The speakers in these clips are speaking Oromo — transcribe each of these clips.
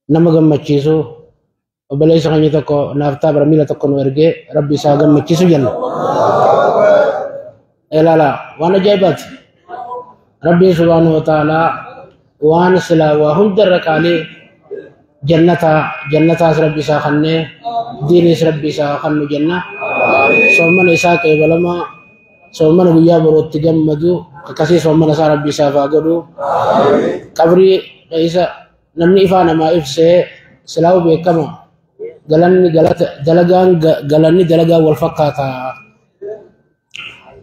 Nama gammachiisu obboleessa keenya tokko naaftaa barmiila tokko nu ergee rabbi isaa gammachiisu jenna. Ilaala, waan ajaa'ibaati. Rabbiin subhaanahu wa ta'aalaa waan silaa waa hundarra qaalii jannataa jannataas rabbi isaa kennee diiniis rabbi isaa kennu jenna. Soomana isaa qeebalamaa, soomana guyyaa borootti gammadu akkasii soomana isaa rabbi isaaf haa godhu. Qabrii keessa namni ifaa namaa ibsee silaa'u beekama. Galanni galata dalagaan galanni dalagaa wal fakkaata.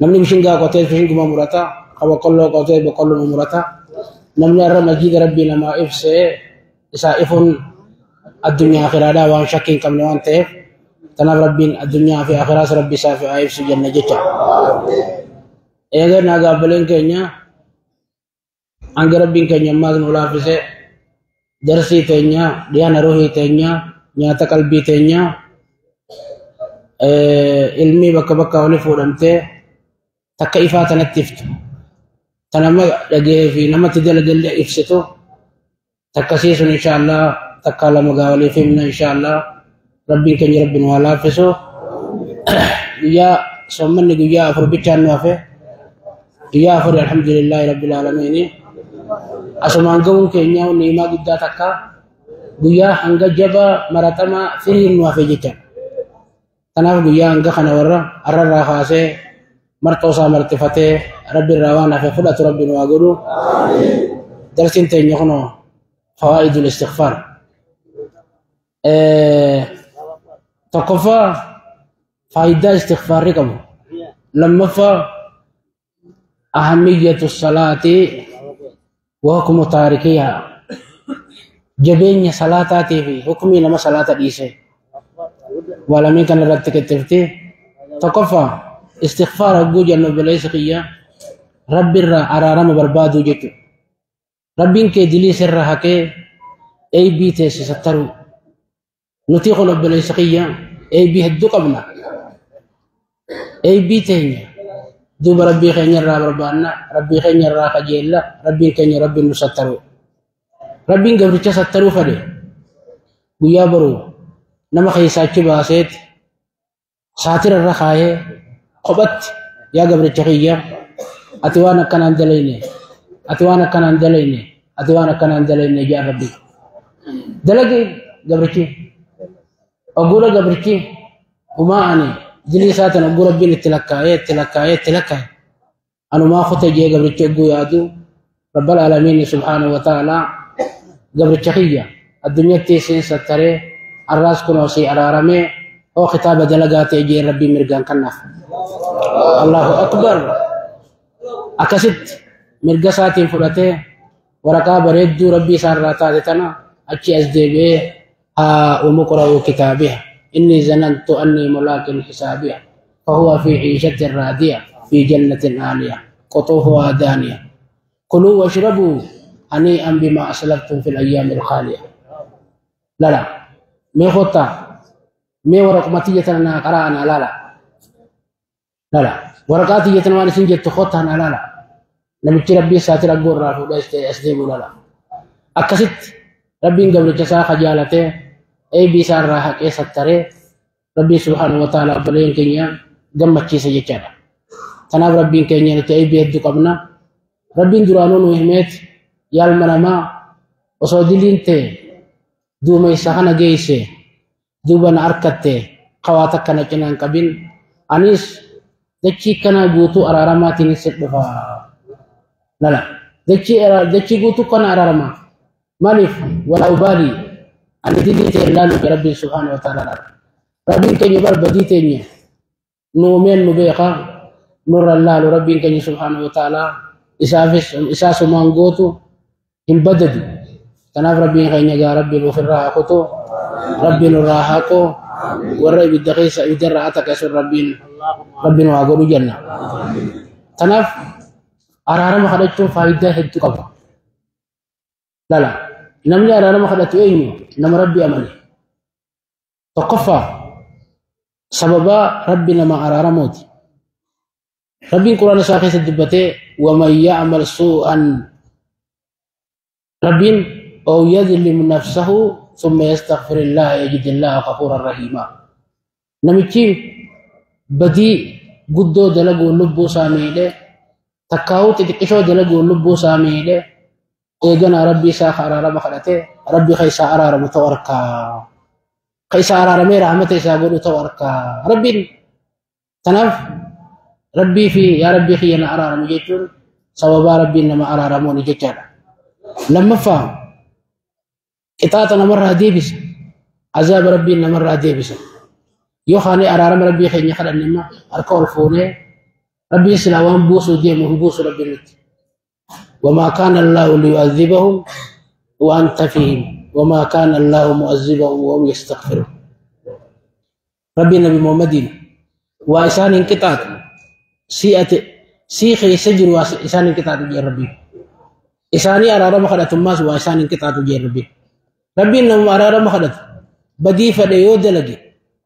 Namni bishingaa qotee bishinguma murata, ka boqqolloo qotee boqqolluma murata. Namni har'a masjiida rabbii namaa ibsee isaa ifuun addunyaa akhiraadhaa waan shakkii hin qabne waan ta'eef tanaaf rabbiin addunyaa fi akhiraas rabbi isaaf haa ibsu jenna jecha. Eega naa gaabbaleen keenya hanga rabbiin keenya ammaas nu laaffise darsii teenya, dhiyaana ruhii teenya, nyaata qalbii teenya, ilmii bakka bakka oli fuudhamtee takka ifaa tanatti iftu. Ta nama dhagahee fi namatti dalagallee ibsitu takkasii sun inshaallah takka lama gaa waliif himna inshaallah. Rabbiin keenya rabbi nu haa laaffisu. Guyyaa soommanni guyyaa 4 bichaan nu hafe. Guyyaa 4, alhamdulillahi rabbil aalamiin. Asumaan ga'uun keenya niimaa guddaa takka. Guyyaa hanga jaba maratamaa firiin nu hafe jecha. Kanaaf guyyaa hanga kana warra har'arraa kaasee marxoo isaa marxifatee rabbi irraa waan hafe fudhatu rabbi nu haa godhu. Darsiin teenya kunoo fawaa'idul istighfaar. Tokkoffaa, faayidaa istighfaarri qabu. Lammaffaa, ahammiyyatu salaati wa hukmu taarikiyaa. Jabeenya salaataatii fi hukumii nama salaata dhiise. Waa lameen kana irratti qixxifti. Tokkoffaa, istighfaara hogguu jennu obboleessa kiyya rabbi irraa araarama barbaaduu jechuudha. Rabbiin kee dilii sirra haqee eeybii teessisa taruu. Nuti kun obboleessa kiyya eeybii hedduu qabna. Eeybii teenya duuba rabbii keenya irraa barbaanna, rabbii keenya irraa kajeella, rabbiin keenya rabbiin nu sattaruu. Rabbiin gabricha sattaruu fedhe guyyaa boruu nama keessaa achi baaseet saatira irra kaayee kophatti, yaa gabricha kiyya, ati waan akkanaan dalayne, ati waan akkanaan dalayne, ati waan akkanaan dalayne jaan rabbi. Dalagi gabrichi ogguura gabrichi umaa ani dilii isaatiin ogguu rabbiin itti lakkaa'ee itti lakkaa'ee itti lakkaa'e anumaa kute jee gabrichi ogguu yaadu rabbal aalamiin subhaanahu wa ta'aalaa gabricha kiyya addunyatti isiin sattaree arraas kunoo sii araaramee hoo kitaaba dalagaa ta'e jee rabbiin mirgaan kannaaf. Allahu akbar. Akkasitti mirga isaatiin fudhatee waraqaa bareedduu rabbii isaarraa taate tana achi as deebi'ee haa umuqra'uu kitaabiha inni zanantu annii mulaaqin hisaabiha fahuwa fi ciishatin raadiya fi jannatin aaliya qutuufuhaa daaniya kuluu washrabuu hanii'an bimaa aslaftum fil ayyaamil khaaliya. Lala mee kottaa mee waraquma tiyya tana naa qaraa naa laala. Lala waraqaa tiyya tana waan isin jettu kottaa naa laala. Namichi rabbii isaati raggoo irraa fuudhee as deemu lala. Akkasitti rabbiin gabricha isaa kajaalatee eebii isaa irraa haqee sattaree rabbii subhaanahu wa ta'ala obboleen keenya gammachiisa jechaadha. Kanaaf rabbiin keenya nuti eebii hedduu qabna. Rabbiin duraanuu nu himeet yaalma namaa osoo diliin ta'e duumessa kana geesse duuba na harkatte qawaa takka na cinaan qabin anis dachii kana guutuu araaramaatiin si dhufa. Lala dachii guutuu kana araarama maaliif wala ubaalii ani dilii ta'e ilaalu rabbiin subhaanahu wa ta'ala. Rabbiin keenya bar badii teenya nu uumeen nu beeka nurra laalu rabbiin keenya subhaanahu wa ta'ala isaafis isaa sumaan gootu hin badadu. Kanaaf rabbiin keenya gaa rabbiin ofirraa haa kutu, rabbiin irraa haqu, warra ibidda keessa ibidda irraa ataqe sun rabbiin waa godhu jenna. Kanaaf araarama kadhachuun faayidaa hedduu qaba. Lala namni araarama kadhatu eenyu? Nama rabbi amane. Tokkoffaa, sababa rabbi nama araaramuuti. Rabbiin quraana isaa keessatti dubbatee waman ya'mal suu'an rabbiin أو يظلم نفسه ثم يستغفر الله يجد الله غفورا رحيما. نمشي بدي قدو دلقو لبو ساميله تكاوت تكشو دلقو لبو ساميله إيجنا ربي ساخر رب خلته ربي خيسا أرار متوركا خيسا أرار ميرا رحمته ساقول متوركا ربي تنف ربي في يا ربي خينا أرار مجيتون سوابا ربي إنما أرار موني جتشارا لما فهم قطعتنا مرة ديبس عذاب ربي إنما مرة ديبس يوخاني أرار ربي خيني خلال نما أركول فوني ربي سلاوان بوسو ديمه بوسو ربي نت وما كان الله ليعذبهم وأنت فيهم وما كان الله معذبهم وهم يستغفرون. ربي النبي محمد وإسان انقطعت سيئة سيخ سجر وإسان انقطعت جي ربي إساني أرار مخدة الناس وإسان انقطعت جي ربي ربي إنما أرار مخدة بدي فديو دلقي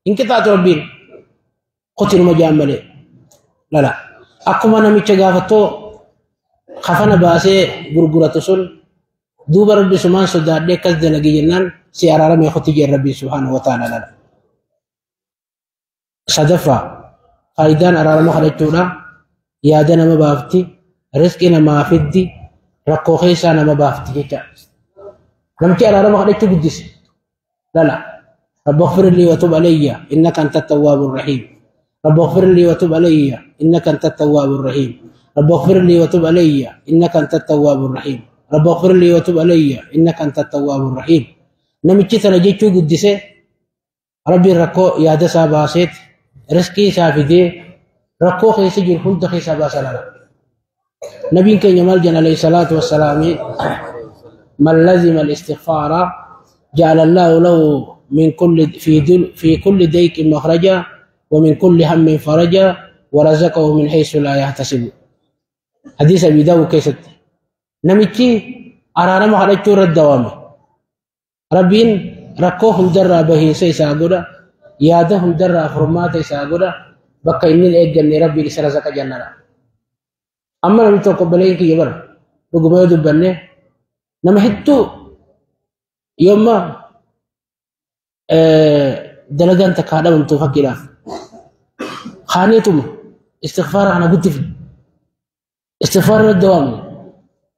انقطعت ربي قتل مجاملة لا لا أكما نمي غافتو خفنا باسي غرغرة سن دوب ربي سبحانه سداد كز دلقي جنان سي أرار مخدة جي ربي سبحانه وتعالى لا لا صدفة فايدان أرار مخدة yaada nama baafti, riskii namaa fiddi, rakkoo keessaa nama baafti jecha. Namti araarama kadhachuu guddise. Lala. Rabbi ighfir lii wa tub alayya innaka anta tawwaabur rahiim. Rabbi ighfir lii wa tub alayya innaka anta tawwaabur rahiim. Rabbi ighfir lii wa tub alayya innaka anta tawwaabur rahiim. Rabbi ighfir lii wa tub alayya innaka anta tawwaabur rahiim. Namichi tana jechuu guddise Rabbiin rakkoo yaada isaa baaseet riskii isaa fidee rakkoo keessa jiru hunda keessaa baasa lala. Nabiin keenya maal jedhan alayhi salaatu wassalaam man lazima al-istighfaara ja'ala Allahu lahu min kulli fi kulli dayqin makhraja wa min kulli hammin faraja wa razaqahu min haythu laa yahtasibu. Hadiisa Abi Daawud keessatti namichi araarama kadhachuu irratti dawaame Rabbiin rakkoo hundarraa bahiinsa isaa godha, yaada hundarraa furmaata isaa godha, bakka inni hin eegganne Rabbiin isa razaqa jannadha. Amma namni tokko baleen kiyya bara dhuguma yoo dubbanne nama hedduu yoomma dalagaan takka dhabamtu fakkiidhaaf kaaneetuma istighfaara kana guddifne istighfaara irratti dawaamne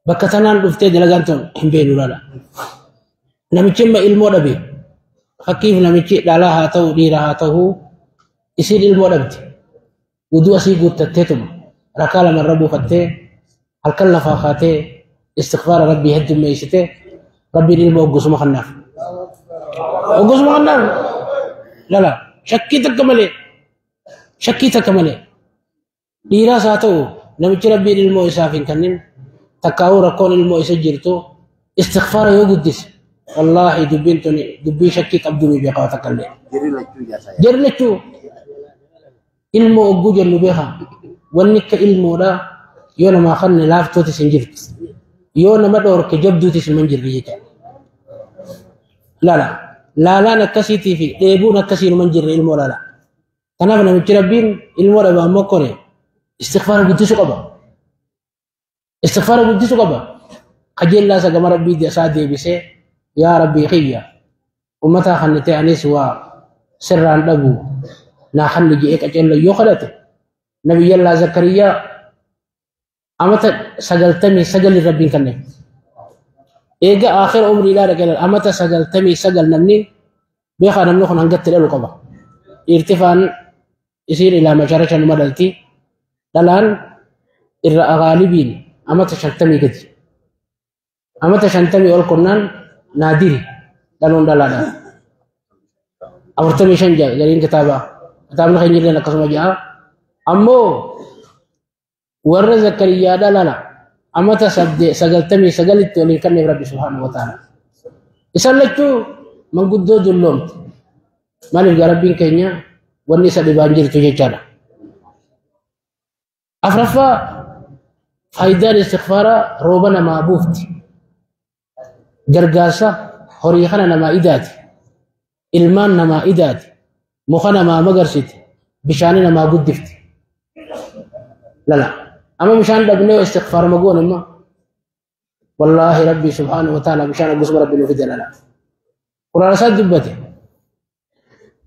bakka tanaan dhuftee dalagaan tun hin beeknu laala. Namichi amma ilmoo dhabe fakkiif namichi dhalaa haa ta'u dhiira haa ta'u isiin ilmoo dhabde wuduu asii guuttatteetuma rakaa lamarra buufattee halkan lafaa kaatee istighfaara rabbii heddummeessite rabbiin ilmoo oggusuma kannaaf. Oggusuma kannaaf lala shakkii takka malee shakkii takka malee dhiiraas haa ta'u namichi rabbiin ilmoo isaaf hin kennin takkaa'uu rakkoon ilmoo isa jirtu istighfaara yoo guddise wallaahi dubbiin tuni dubbii shakkii qabdu ni beekaa takka illee. Jarri lachuu ilmoo ogguu jennu beekaa wanni akka ilmoodhaa yoo namaa kanne laaftootis hin jirtu yoo nama dhoorke jabduutis hin jirre jecha. Lala laalaan akkasiitii fi dheebuun akkasii numa hin jirre ilmoo laala. Kanaaf namichi rabbiin ilmoo dhabaa ammoo kore istighfaara guddisuu qaba. Istighfaara guddisuu qaba. Qajeellaa isa gama rabbii isaa deebisee yaa rabbii kiyya uummataa kan ta'e anis waa sirraan dhabu naa kan je'ee qajeella yoo kadhate nabiyyallaa Zakariyaa amata 99 rabbiin kenneef. Eega aakhira umriidhaa dhaqee amata 99 namni beekaa namni kun hangatti dhalu qaba. Irtifaan isiin ilaa mashara shanuma dhalti dhalaan irra gaalibiin amata 50 gadi. Amata 50 ol kunnaan naadiri dhaluun dhalaadha. 45 ja'a gariin kitaabaa kitaabni keenya illee akkasuma ja'a. Ammoo warra Zakariyaa dhalala amata 99tti waliin kenneef Rabbi subhaanahu wa ta'ala. Isaan lachuu manguddoo dulloomte. Maaliif gaa Rabbiin keenya wanni isa dhibaan jirtu jechaadha. Afraffaa faayidaan istighfaaraa rooba namaa buufti. Gargaarsa horii kana namaa idaati. Ilmaan namaa idaati. Muka namaa magarsiti. Bishaani namaa guddifti. Lala. Amma bishaan dhabnee istighfaar magoon immoo wallaahi Rabbi subhaanahu wa ta'ala bishaan gosuma Rabbi nuuf fide lala. Quraana isaa dubbate.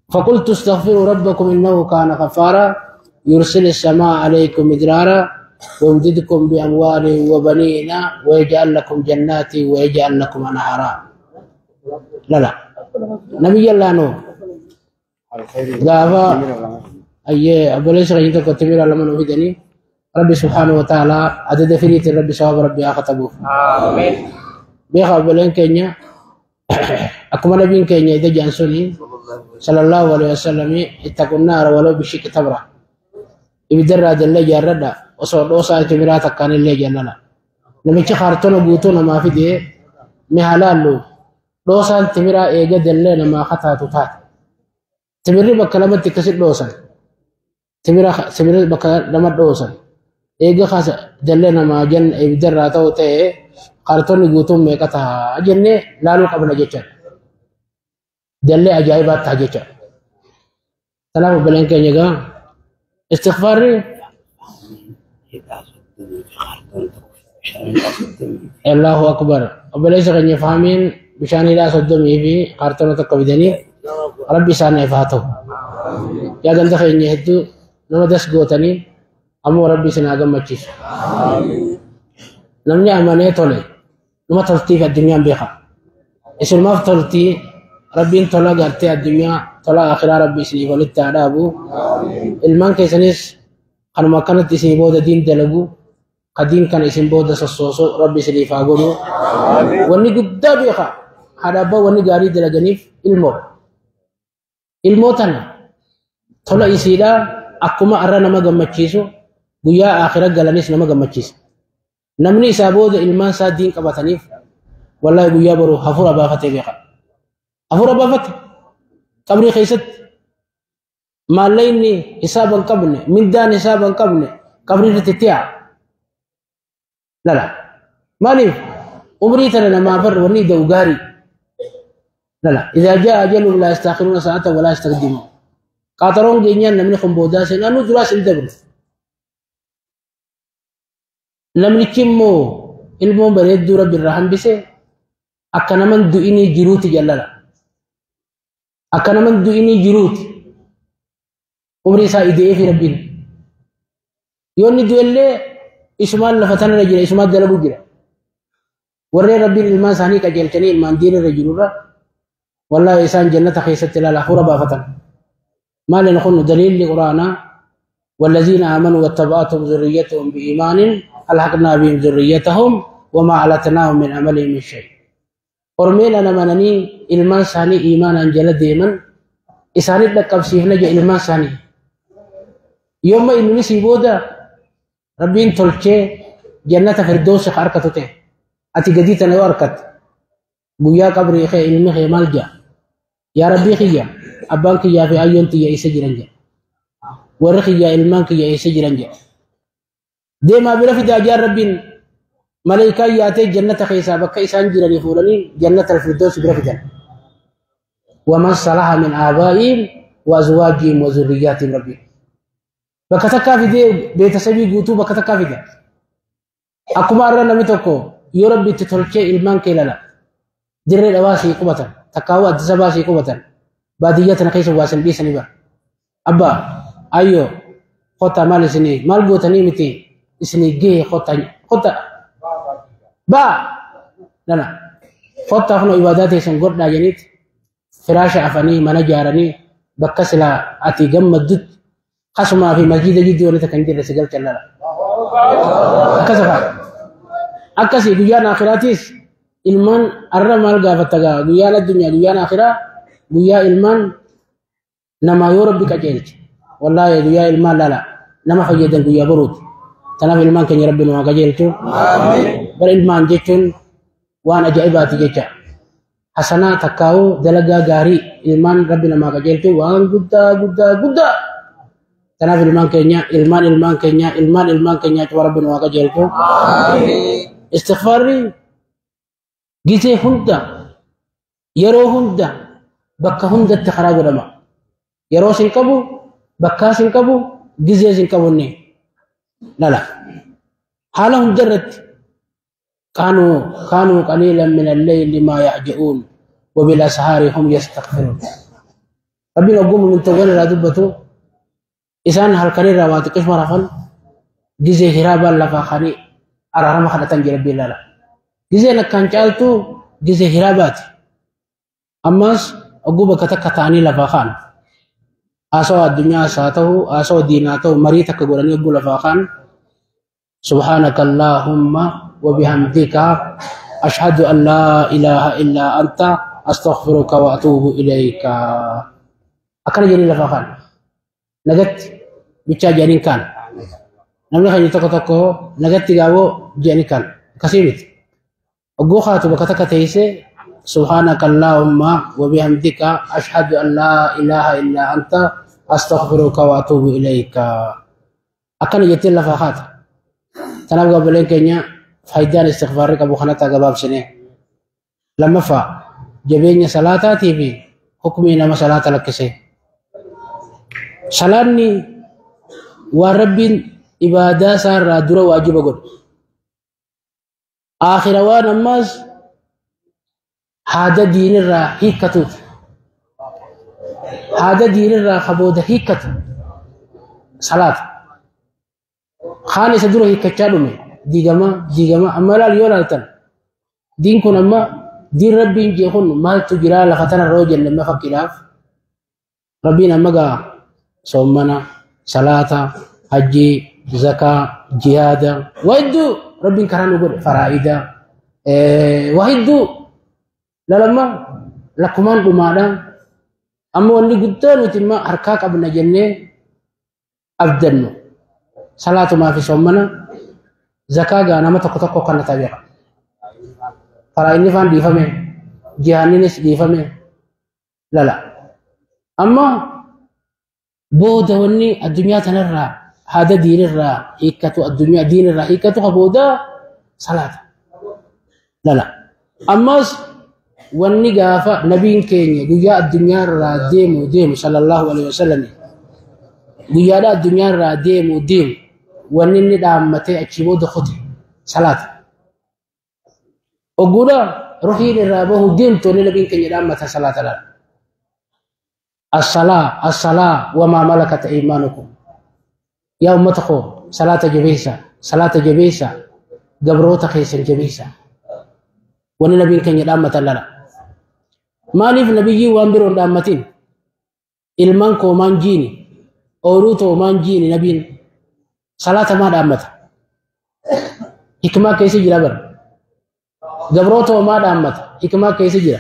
فقلت استغفروا ربكم إنه كان غفارا يرسل السماء عليكم مدرارا ويمددكم بأموال وبنين ويجعل لكم جنات ويجعل لكم أنهارا. لا لا نبي الله نو غافا أي أبوليس غيرك كتبير على من أفيدني ربي سبحانه وتعالى عدد فريت ربي ثواب ربي أخطبه. آمين. بيخ أبولين كينيا أكما نبيين كينيا إذا جانسوني صلى الله عليه وسلم اتقوا النار ولو بشق تمرة. إبدر هذا اللي جردا وصور وصار كبيرات كان اللي جننا. نمشي خارتنا بوتنا ما في ده مهلالو لوسان تمرة إيجاد اللي ما خطأ تفات. تمرة بكلمة تكسر لوسان. تمرة بكلمة لوسان. إيجا خاص دلنا ما جن إبدر هذا وتأ خارتنا بوتهم مكتها جنة لالو قبل جتر. دلّي عجائبات تاجيتا تناف بلين كينيغا استغفار الله أكبر أبليس غني فاهمين بشان لا صدمي في قارتنا تقبدني ربي سانه فاتو يا دل دخيني هدو نما دس غوتني أمو ربي سناغم مچيس نمني أمانه تولي نما تلتي في الدنيا بيخا إسر ما تلتي ربي تلا غرتي الدنيا تلا آخرة ربي سني ولت أدابو المان كيسنس أنا ما كانت إسني بود دين دلبو قديم كان اسم بود سوسو ربي سني فاغونو وني قد بيخا هذا با وني غاري دلغنيف المو الموتنا تلا إسيدا أكما أرى نما غمچيسو غيا آخرة غلانيس نما غمچيس نمني سابود المان سا دين قبتنيف والله غيا برو حفورا بافتي بيخا أفورا بافت قبري خيست ما ليني حسابا قبني من دان حسابا قبني قبري تتيع لا لا مالي عمري ترى ما فر وني دوغاري لا لا إذا جاء أجلهم لا يستأخرون ساعة ولا يستقدمون قاطرون جينيان نمني خمبودا سنانو دراس الدبر نمني كمو المهم بريد رب الرحم بسه أكنمن دويني جروتي جلالا أكنمن دويني جروت عمري سا إدعي في ربنا يوني دويلة إسمال لفتنا رجلا إسمال دلبو جرا وري ربي الإيمان ساني كجلتني إيمان دين رجلورا والله إنسان جنة خيست لا لا خربا فتن ما لنخن دليل لقرآن والذين آمنوا واتبعتهم ذريتهم بإيمان ألحقنا بهم ذريتهم وما علتناهم من عملهم من شيء أرميل أنا منني إلمان ساني إيمانا جل ديما إساني لك سيفنا جا إلمان ساني يوم ما إنني سيبودا ربين تلشي جنة فردوس حركته أتي جديد أنا وركت بويا قبري خي علمي خي مالجا يا ربي خيا أبانك يا في أيون تي يا إسجرنجا ورخي يا علمانك يا إسجرنجا ديما بلا في داجار ربين ملائكة ياتي جنة خيسا بك إسان جرني فولني جنة الفردوس بلا في جنة ومن صلح من آبائهم وأزواجهم وذرياتهم ربي بكتكا في دي بيتسبي غوتو بكتكا في دي أكما أرى نمتوكو يربي تتركي إلمان كيلالا در الأواسي قبطا تكاو أدزباسي قبطا بادية نخيس واسن بيسني بر أبا أيو خطا مال سني مال غوتني متي إسني جي خطا خطا با لا لا خطا هنا عباداتي سنقرنا جنيت فراش عفني منجارني بكسلا أتي جمدت خصما في مسجد جدي ولا تكنجر سجل كلا أكسفا أكسي دنيا آخراتيس إلمان أرى مال قافتها دنيا الدنيا دنيا آخرة دنيا إلمان نما يورب بك أجلت والله دنيا إلمان لا لا نما حجة دنيا برود تناف إلمان كن يربي نما أجلته بل إلمان جتون وأنا جايباتي جتا حسنا تكاو دلقا غاري إلمان ربنا ما أجلته وأنا قدا قدا قدا تناف إلمان كنيا إلمان إلمان كنيا إلمان إلمان كنيا ربنا ما أجلته استغفاري جيتي هندا يرو هندا بكا هندا تخرج لما يرو سنكبو بكا سنكبو جيزي سنكبوني لا لا حالهم درت كانوا قليلا من الليل ما يعجئون وبالأسحار هم يستغفرون. ربي نقوم من تقول لا دبتو إسان هالكرير رواتك إيش مرافن جزء هرابا لفاخاني أرارما خدتان جربي لا لا جزء لكان چالتو جزء هرابات أماس أقوب كتكتاني لفاخان آسوا الدنيا ساته آسوا ديناته مريتك قراني أقول لفاخان سبحانك اللهم وبحمدك أشهد أن لا إله إلا أنت أستغفرك وأتوب إليك. أكن جري لفاخان نجت بيcha جانين كان namni keenya tokko tokko nagatti gaaboo jedhani kan akkasii miti. Ogguu haatu bakka takka teessee subhaanaka allaahumma wa bihamdika ashhadu an laa ilaaha illaa anta astaghfiruka wa atuubu ilayka. Akkana jettee lafaa haata. Tanaaf gabaleen keenya faayidaan istighfaarri qabu kanatti gabaabsine. Lammaffaa jabeenya salaataatii fi hukumii nama salaata lakkise. Salaanni waan rabbiin ibaadaa isaarraa dura waajiba godhu. Aakhira waan ammaas haada diinirraa hiikkatuuti. Haada diinirraa kabooda hiikkatu salaata. Kaan isa dura hiikkachaa dhume diigama diigama amma laal yoo laaltan diin kun amma diin rabbiin jee kun maaltu jiraa lafa tanarra yoo jenne amma fakkiidhaaf rabbiin amma gaa soommana salaata hajjii zakaa jihaada waa hedduu rabbiin karaa nu godhe faraa'ida waa hedduu lalamma lakkumaan dhumaadha amma wanni guddaa nuti imma harkaa qabna jennee abdannu salaatumaa fi soommana zakaa gaa nama tokko tokko kana tabi'a faraa'inni faan dhiifame jihaanninis dhiifame lala amma booda wanni addunyaa tanarraa haada diinirraa hiikkatu addunyaa diinirraa hiikkatu ka booda salaata lala ammas wanni gaafa nabiin keenya guyyaa addunyaarraa deemu deemu sallallahu alaihi wasallam guyyaadha addunyaarraa deemu deemu wanni inni dhaammatee achii booda kute salaata ogguudha ruhiin irraa bahu deemtu wanni nabiin keenya dhaammata salaata lala الصلاة الصلاة وما ملكت أيمانكم يا أمتكو صلاة جبيسة صلاة جبيسة قبروتا خيسا جبيسة والنبي كان يدامة لنا مالف نبي وانبرون دامتين ilmaan koo maan jiini ooyiruu too maan jiini nabiin salaata maa dhaammata hikmaa keessa jira bara gabroota maa dhaammata hikmaa keessa jira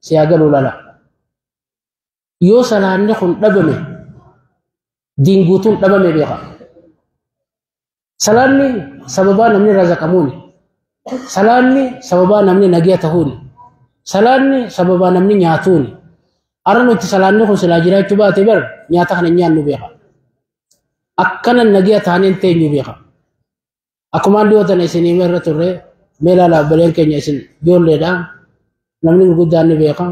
siyaa galuu lala yoo salaanni kun dhabame diin guutuun dhabame beeka salaanni sababaa namni razaqamuuni salaanni sababaa namni nagiya tahuuni salaanni sababaa namni nyaatuuni arra nuti salaanni kun silaa jiraachuu baate bar nyaata kana nyaannu beeka akkana nagiya taaneen teenyu beeka akkumaan dhiyoo tana isin hima irra turre mee ilaalaa obboleen keenya isin ijoolleedha namni gurguddaan ni beeka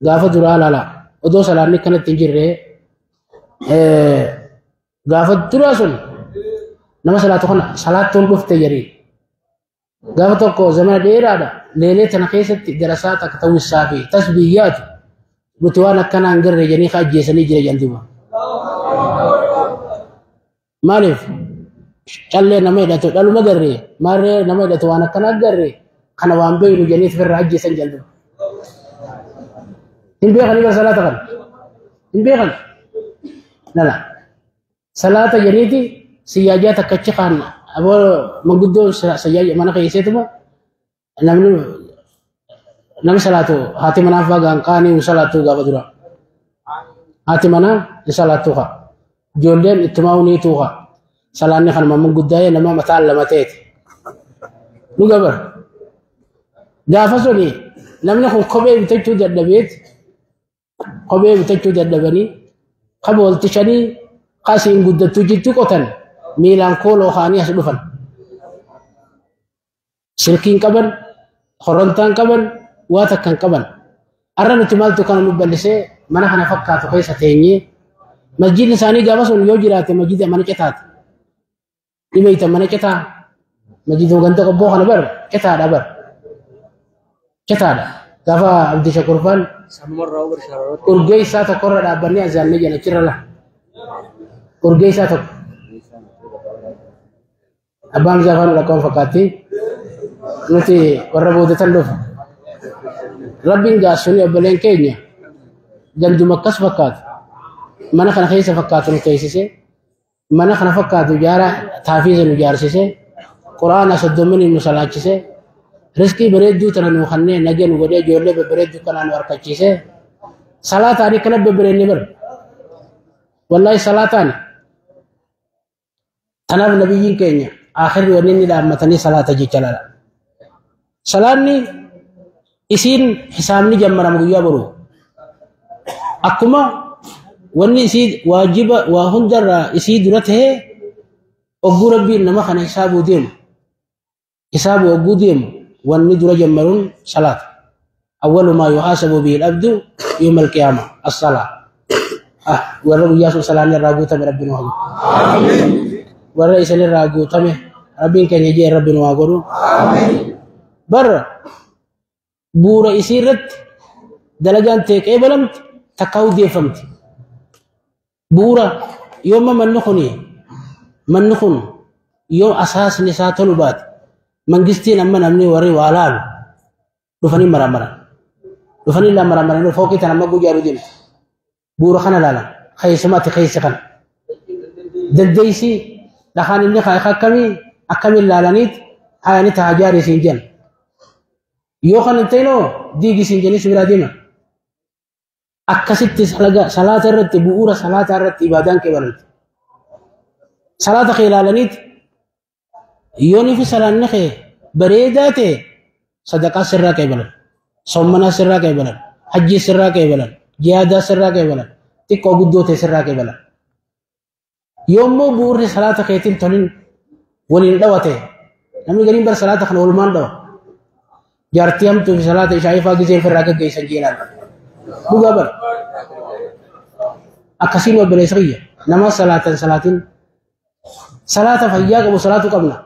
gaafa duraa laala odoo salaanni kanatti hin jirre gaafa duraa sun nama salaatu kana salaattuun dhufte jedhee gaafa tokko zamana dheeraadha leelee tana keessatti darasaa takka ta'uu isaa fi tasbiyyaatu nuti waan akkanaa hin garre jedhanii ka ajjeesanii jira jedhan duuba. Maaliif callee nama hidhatu dhaluma garre maarree nama hidhatu waan akkanaa garre kana waan beeynu jedhanii ofirraa ajjeesan jedhan duuba. Hin beekanii bara salaata kana hin beekan lala salaata jedhaniiti siyyaajaa takkachi kaanna aboo manguddoon sayyaaja mana keesseetuma namni nama salaatu haati manaa fa'aa gaanqaanii hin salaattuu gaafa dura haati manaa hin salaattuu kaa ijoolleen ittumaa ni tuuqa salaanni kanuma manguddaa'ee nama mataan lama ta'eeti nu gabar gaafa suni namni kun kophee bitachuu dadhabeeti kophee bitachuu dadhabanii qaba walitti shanii qasiin guddattuu jechuu qotan miilaan kooloo kaanii as dhufan silkiin qaban korontaan qaban waa takkan qaban arra nuti maaltu kana nu bal'isee mana kana fakkaatu keessa teenyee masjidni isaanii gaafa sun yoo jiraate masjida mana citaati ni beeyta mana citaa masjida ganda qobboo kana bar citaadha bar citaadha Gaafa Abdii Shakurfaan urgee isaa tokkorra dhaabbannee azaannee jala achirra la. Urgee isaa tokko. Abbaan isaa afaan lakkoon fakkaatti. Nuti warra boodatan dhufu. Rabbiin gaasuni obboleen keenya ganduma akkas fakkaatu. Mana kana keessa fakkaatu nu teessise. Mana kana fakkaatu ijaara taafiisa nu ijaarsise. Quraana 30 nu salaachise. Riskii bareedduu tana nu kanneen nagee nu godhee ijoollee babbareedduu kanaa nu harkachiise. Salaataan akkana babbareedne bara. Wallaahi salaataan. Tanaaf nabiyyiin keenya akhirri wanni inni dhaammatanii salaata jecha laala. Salaanni isiin hisaabni jammarama guyyaa boru. Akkuma wanni isii waajiba waa hundarraa isii dura tahee ogguu rabbiin nama kana hisaabuu deemu. Hisaabuu ogguu deemu wanni dura jammaruun salaata. Awwalu maa yuhaasabu bihi al-abdu yawma al-qiyaama as-salaa. Warra guyyaa sun salaanni irraa guutame rabbiin waa godhu. Warra isin irraa guutame rabbiin keenya jee rabbiin waa godhu. Barra buura isii irratti dalagaan ta'e qeebalamti takka hundeeffamti. Buura yooma manni kun yoo asaasni isaa tolu baate mangistiin amma namni warri waa laalu dhufanii maramaran. Dhufanii laa maramaranii fooqii tana amma guyyaa deemti. Buura kana laalan keessumatti keessa kana. Dandeessi dhahaan inni akkamii akkamiin laalaniit hayani taajaarii siin jenna. Yoo kan hin ta'inoo diigi siin jennee si biraa deema. Akkasitti salaata irratti bu'uura salaata irratti ibaadaan kee baranti. Salaata kee ilaalaniit yoonii fi salaanni kee bareedaa ta'e sadaqaa sirraa qeebalan, soommanaa sirraa qeebalan, hajjii sirraa qeebalan, jihaadaa sirraa qeebalan, xiqqoo guddoo ta'e sirraa qeebalan. Yoommoo bu'uurri salaata keetiin tolin waliin dhawate namni gariin bar salaata kana walumaan dhawa. Jaartii hamtuu fi salaata ishaa ifaa gizeen firraa gaggeessan jeelaan. Dhugaa bara. Akkasiin obboleessa kiyya nama salaatan salaatiin salaata fayyaa qabu salaatu qabna.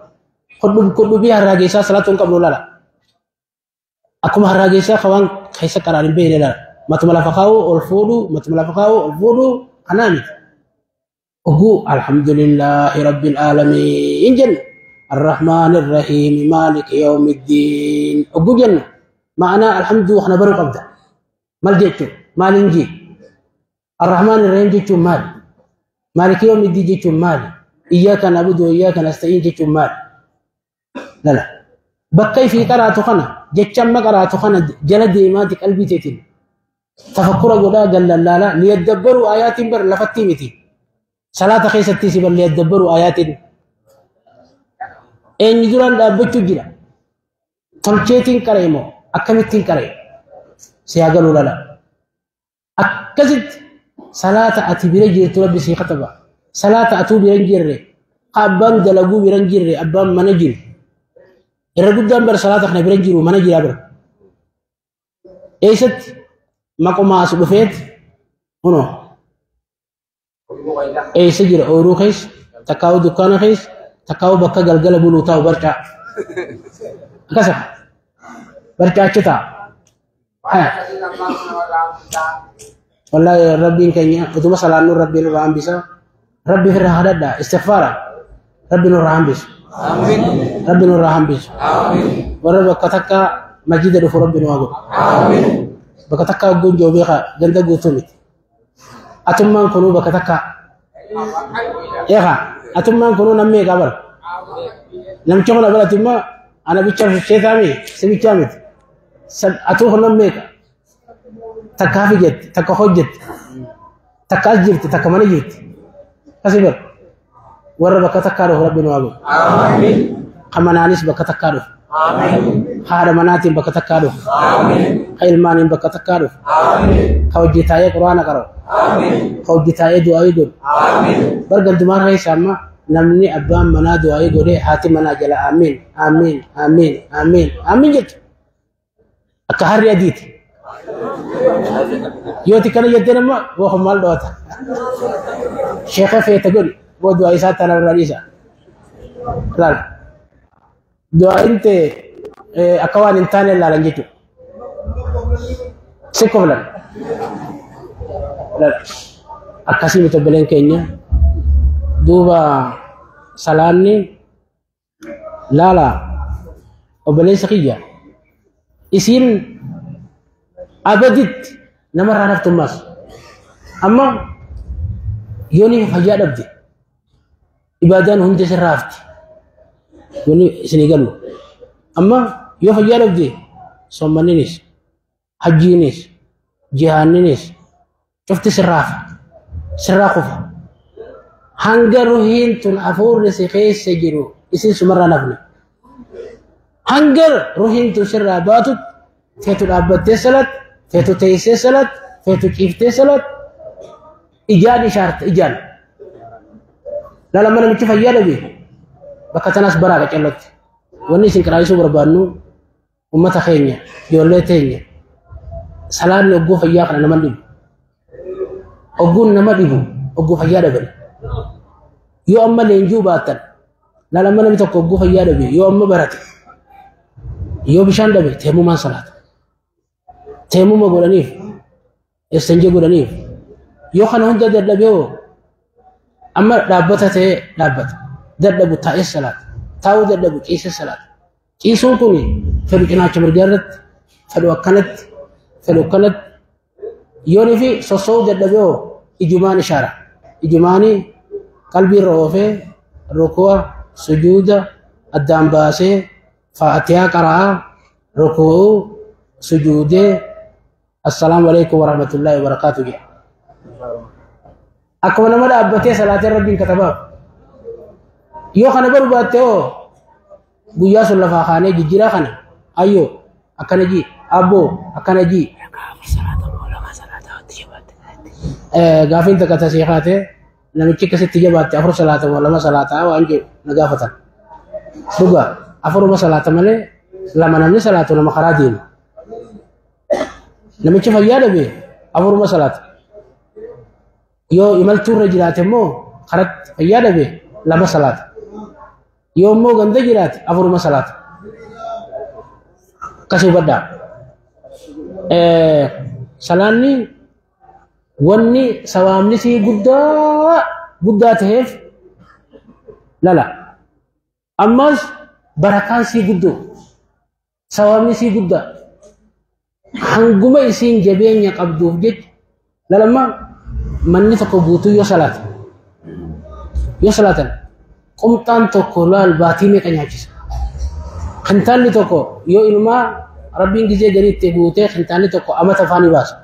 Kodhubii harraageessaa salaatu hin qabnu lala. Akkuma harraageessaa kawaan keessa qaraan hin beekne lala. Matuma lafa kaa'u ol fuudhu matuma lafa kaa'u ol fuudhu kanaa miti. Oguu alhamdulillaahi rabbil aalamiin jenna. الرحمن الرحيم مالك يوم الدين أبو جنة معنى الحمد وحنا برو قبضة مال جيتو مال إنجي الرحمن الرحيم جيتو مال مالك يوم الدين جيتو مال إياك نعبد وإياك نستعين جيتو مال لا لا بكي في قرأت خنا جيتشم قرأت خنا جلد إيماتك قلبي تيتين تفكر قدا قال لا لا ليدبروا آيات بر لفتي متي صلاة خيستي سبر ليدبروا آيات eenyu duraan dhaabbachuu jira tolcheetiin qaree moo akkamittiin qaree si haa galuu lala akkasitti salaata ati bira jirtu rabbi sii kataba salaata atuu bira hin jirre abbaan dalaguu bira hin jirre abbaan mana jiru irra guddaan bara salaata kana bira hin jiru mana jiraa bira eessatti maquma as dhufeet hunoo eessa jira ooyiruu keessa takkaa'u dukkaana keessa takkaa'u bakka galgala buluu taa'u barcaa akkasa barcaa achi taa'a. Wallaahi rabbiin keenya utuma salaannuun rabbiin nurraa hambisa rabbi firraa hadhadha istighfaara rabbi nurraa hambisu rabbi nurraa hambisu warra bakka takka masjida dhufu rabbi nu haa godhu bakka takka hogguun jiru beekaa ganda guutuu miti atummaan kunuu bakka takka eegaa atummaan kunuu namni eegaa bara namicha kun bara atummaa ana bicha sheetaami si bichaa miti atuu kun namni eega takka hafi jetti takka hojjetti takka as jirti takka mana jirti kasi bara warra bakka takkaa dhufu rabbi nu haa godhu kamanaanis bakka takkaa dhufu haadha manaatiin bakka takkaa dhufu ka ilmaaniin bakka takkaa dhufu ka hojii taa'ee quraana qara'u ka hojii taa'ee du'aayii godhu bargantumaan keessa amma namni abbaan manaa du'aayii godhee haati manaa jala amiin amiin amiin amiin amiin jettu akka harri adiiti yoo tikkana jettee nama booku maal dhoota sheeka feeta godhi boo du'aa isaa tana irraa dhiisa laal du'aayin ta'e akka waan hin taane laalan jechuudha. Si koflan. Akkasii miti obboleen keenya. Duuba salaanni laala obboleessa kiyya isiin abaditti namarraa naftummaas. Amma yooni fayyaa dhabde ibaadaan hundi sirraa hafti. Yooni isinii galu. Amma yoo fayyaa dhabde soommanninis hajjiinis jihaanninis cufti sirraa hafa. Sirraa kufa. Hanga ruhiin tun hafuurri si keessa jiru isin sumarraa nafne. Hanga ruhiin tun sirraa baatut feetu dhaabbattee salat, feetu teessee salat, feetu ciiftee salat, ijaan ishaarte ijaan. Laala mana namichi fayyaa dhabe bakka tanaas baraa qacallotti. Wanni isin qiraayisuu barbaannu uummata keenya, ijoollee teenya salaanni ogguu fayyaa kana nama dhibu. Ogguun nama dhibu ogguu fayyaa dhaban. Yoo amma leenjuu baatan laala mana namni tokko ogguu fayyaa dhabe yoo amma barate yoo bishaan dhabe teemumaan salaata. Teemuma godhaniif eessanjee godhaniif yoo kana hunda dadhabee hoo amma dhaabbata ta'ee dhaabbata dadhabu taa'ee salaata taa'uu dadhabu ciisee salaata. Ciisuun kun fedhu cinaacha mirgaa irratti fedhu akkanatti fedhu akkanatti yoonii fi sossoo'uu dadhabee hoo ijumaan ishaara ijumaanii qalbii irra oofee ruku'a sujuuda addaan baasee faatiyaa qara'aa ruku'uu sujuudee assalaamu alaikum warahmatullaahi wabarakaatu jedha. Akkuma nama dhaabbatee salaatee rabbiin katabaaf. Yoo kana barbaatte hoo guyyaa sun lafaa kaanee jijjiiraa kana ayyoo akkana jii abboo akkana jii. Gaafiin takka tasii kaatee namichi akkasitti jabaatte 4 salaata moo 2 salaataa waan jedhu na gaafatan. Dhugaa 4 salaata malee 2 namni salaatu nama karaa deema. Namichi fayyaa dhabe 4 salaata. Yoo imaltuu irra jiraate immoo karatti fayyaa dhabe 2 salaata. Yoo immoo ganda jiraate 4 salaata. Akkasii hubadhaa. Salaanni wanni sawaabni sii guddaa guddaa ta'eef lala. Ammas barakaan sii guddoo sawaabni sii guddaa hanguma isiin jabeenya qabduuf jecha lalamma manni tokko guutuu yoo salaata yoo salaatan qumxaan tokko laal baatii meeqa nyaachisa. Kintaalli tokko yoo ilmaa rabbiin gizee gariitti guutee kintaalli tokko amata faa ni baasa.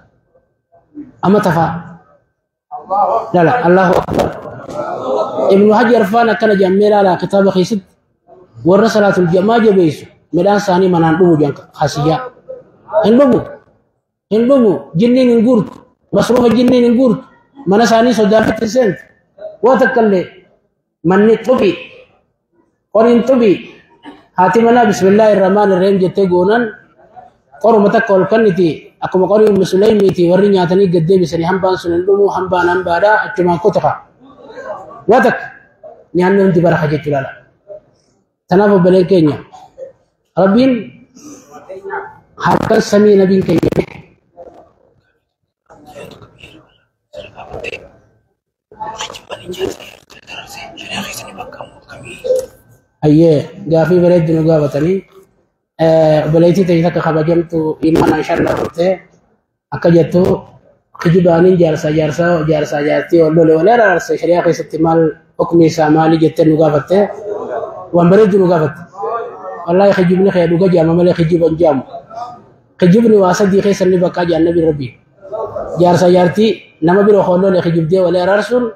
Amata faa. Lala Allahu akbar. Ibnu Hajar faan akkana jedhamee laala kitaaba keessatti warra salaatul jamaa jabeessu midhaan isaanii manaan dhumu jedhan khasiyyaa. Hin dhumu. Hin dhumu. Jinniin hin guurtu. Masruufa jinniin hin guurtu. Mana isaanii sodaafatti hin seentu. Waa takka illee manni xubii qoriin xubii haati manaa bismillaahi irrahmaan irrahiim jettee goonan qoruma takka ol kenniti akkuma qorii ummi Suleymiiti warri nyaatanii gad deebisanii hambaan sun hin dhumu hambaan hambaadha achumaan kutuka. Waa takka nyaanni hundi baraka jechuu laala. Tanaaf obboleen keenya rabbiin halkan samii nabiin keenya ayyee gaafii bareeddu nu gaafatanii obboleettii ta'e takka kabajamtu imaanaan shan turte akka jettu kijibaaniin jaarsaa jaarsaa jaarsaa jaartii wal lole wal araarse shari'aa keessatti maal hukmi isaa maali jettee nu gaafatte waan bareeddu nu gaafatte. Wallaahi kijibni kee dhuga jaama malee kijiba hin jaamu. Kijibni waa sadii keessa inni bakkaa jaan nabi rabbi. Jaarsaa jaartii nama bira hoolole kijibdee wal araarsuun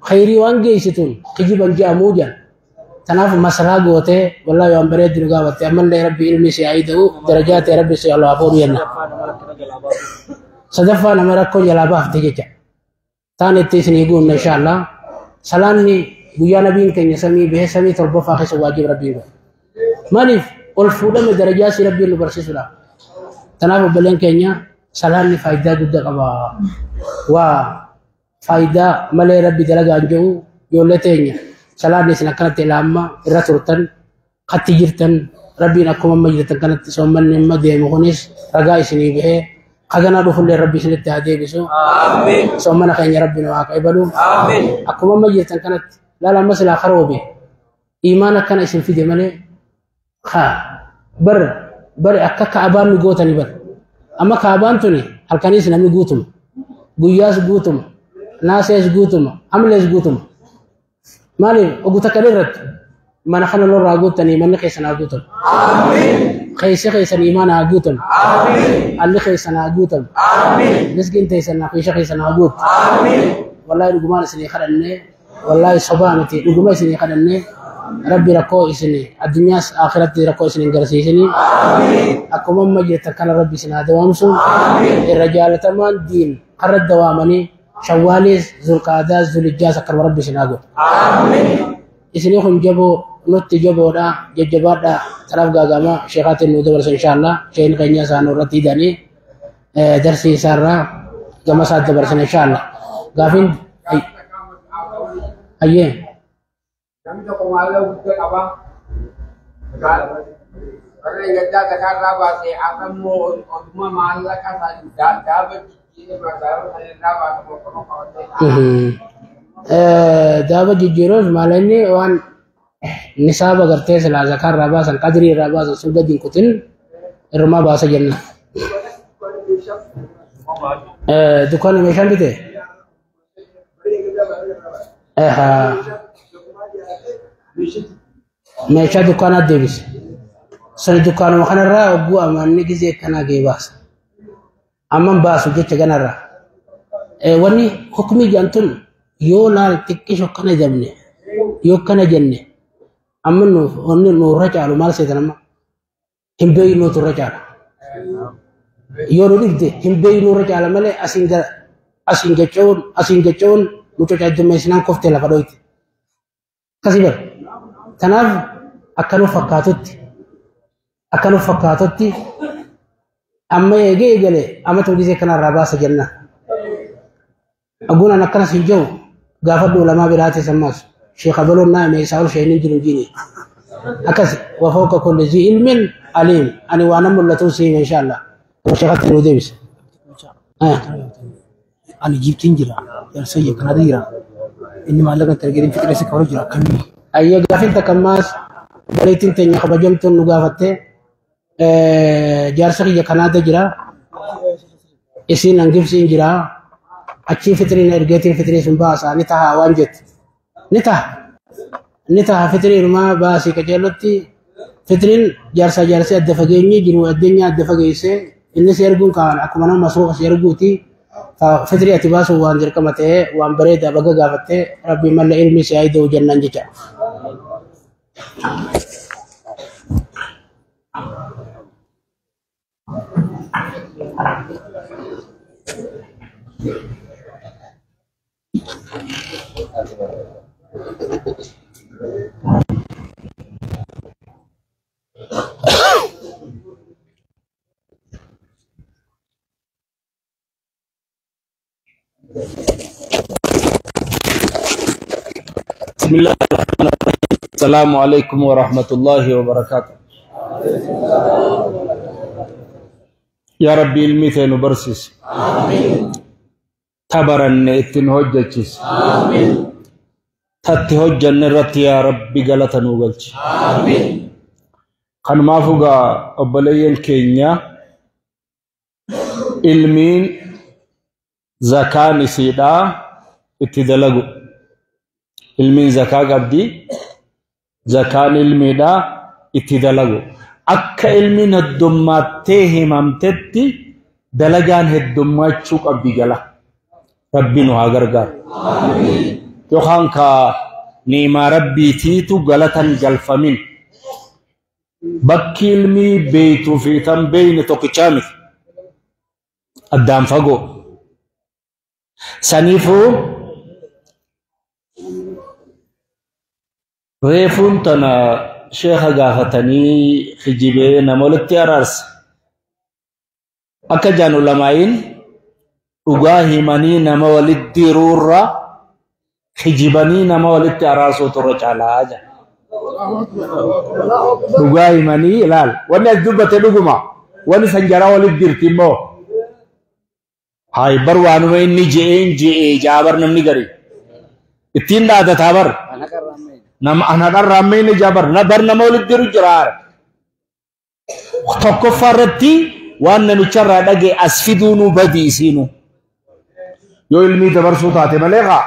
khayrii waan geessituun kijiba hin jaamuu jaan. Tanaaf masalaa gootee wallaahi waan bareeddu nu gaafatte ammallee rabbi ilmi si haa ida'u darajaa ta'e rabbi si haa fuudhu jenna. Sadaffaa nama rakkoo jalaa baafte jecha. Taan itti isinii guunna inshaallah. Salaanni guyyaa nabiin keenya samii bahee samii 7ffaa keessa waajjib rabbiin godhe. Maaliif ol fuudhame darajaa si rabbiin nu barsiisuudhaaf. Tanaaf obboleen keenya salaanni faayidaa guddaa qaba. Waa faayidaa malee rabbi dalagaa hin jiru ijoollee teenya salaanni isin akkanatti ilaamma irra turtan katti jirtan rabbiin akkuma amma jirtan kanatti soommanni amma deemu kunis ragaa isinii bahee Kagana dhufullee rabbi isinitti haa deebisu. Soomana keenya rabbi nu haa qabalu. Akkuma amma jirtan kanatti laala amma silaa karoobe iimaan akkana isin fide malee haa bar bar akka kaabaan nu gootani bar. Amma kaabaan tuni halkaniis namni guutuma guyyaas guutuma naasees guutuma amlees guutuma. Maaliif ogu takka irratti mana kana lorraa guutanii manni keessan haa guutamu. Keessa keessan iimaan haa guutamu. Alli keessan haa guutamu. Miskiin teessan haa keessan haa guutu. Wallaahi dhugumaan isinii kadhannee wallaahi sobaa miti dhuguma isinii kadhannee rabbi rakkoo isinii addunyaas akhiratti rakkoo isin hin garsiisinii. Akkuma amma jirtan kana rabbi isin haa dawaamsu. Irra jaalatamaan diin karra dawaamanii shawwaaliis zulqaadaas zulijjaas akkanuma rabbi isin haa godhu. Isinii kun jaboo nutti jaboodha jajjabaadha tanaaf gaagama sheekaatiin nu dabarsa inshaallah sheen keenya isaan irratti hidhanii darsii isaarraa gama isaa dabarsan inshaallah gaafiin ayyee. Namni tokko maallaqa guddaa qaba. Warra gaddaa zakaarraa baasee akka immoo oduma maallaqa isaa daaba jijjiiree daaba sana irraa baase mokkoma qabatee. Daaba jijjiiruuf maalinni waan nisaaba gartee silaa zakaarraa baasan qadrii irraa baasan sun gadi hin kutin irrumaa baasa jenna. Dukkaana meeshaan bite? Meeshaa dukkaanaa deebise. Sani dukkaanuma kanarraa hogguu amanni gizee akkanaa ga'e baasa. Amman baasu jecha kanarraa. Wanni hukumii jedhamtun yoo laal xiqqisho kana jabne yoo kana jenne amma nuuf wanni nurra caalu maal seetan amma hin beeynuutu irra caala. Yoo nu dhibde hin beeynuu irra caala malee asiin gara asiin gacha'uun asiin gacha'uun mucaa heddummeessinaan koftee lafa dhoyte. Akkasii bara. Kanaaf akka nu fakkaatutti akka nu fakkaatutti amma eegee eegale amma tuulisee kanarraa baasa jenna. Aguunan akkanas hin jiru gaafadhu ulamaa biraatis ammas sheekha baloon naa hime isaa ol sheeniin jiru jiini. Akkas wa fawqa kulli zii ilmin aliim ani waan nan mul'atu si hime inshaallah. Sheekatti nuu deebise. Ani Ijiptiin jira. Jaarsa Kanaada jira. Inni maallaqa itti argatee fiqiree si kabaluu jira akkamii? Ayyee gaafin takka ammaas obboleettiin teenya kabajamtuun nu gaafatte jaarsa kiyya Kanaada jira. Isiin hangibsiin jira. Achii fitiriin ergeetiin fitirii sun baasaa ni tahaa waan jettu. Ni taha. Ni taha fitiriinumaa baasii qajeelotti fitiriin jaarsaa jaarsee adda fageenyi jiru addunyaa adda fageessee innis erguun kaan akkuma nama masruufa si erguuti. Fitirii ati baasuun waan dirqama ta'ee waan bareedaa baga gaafattee rabbiin malee ilmi si haa ida'u jennaan jecha. بسم الله الرحمن الرحيم. السلام عليكم ورحمة الله وبركاته. يا ربي المثل برسس تبرن اتن هججس تت هجن رت يا ربي غلطن وغلچ كان ما فوغا أبليين كينيا علمين زكاة سيدا اتدلغو ilmiin zakaa qabdi zakaan ilmiidha itti dalagu akka ilmiin heddummattee himamtetti dalagaan heddummachuu qabdi jala rabbi nu haa gargaaru yookaan ka niimaa rabbiitiitu galatan galfamin bakki ilmii beeytuu fi tan beeyne tokkichaa miti addaan fagoo saniifuu reefuun tana sheekha gaafatanii kijibee nama walitti araarsa. Akka jaan ulamaa'iin dhugaa himanii nama walitti diruurra kijibanii nama walitti araarsuutu irra caalaa jira. Dhugaa himanii ilaal. Wanni as dubbate dhuguma. Wanni san jaraa walitti dirti immoo. Haay bar waanuma inni je'een je'ee jaabar namni gari. Ittiin dhaadataa bar. Nama ana dharraammee jaabar na bar nama walitti jiru jira. Tokkoffaa irratti waan namicharraa dhage as fiduu nu badii isiinu. Yoo ilmii dabarsuu taate malee haa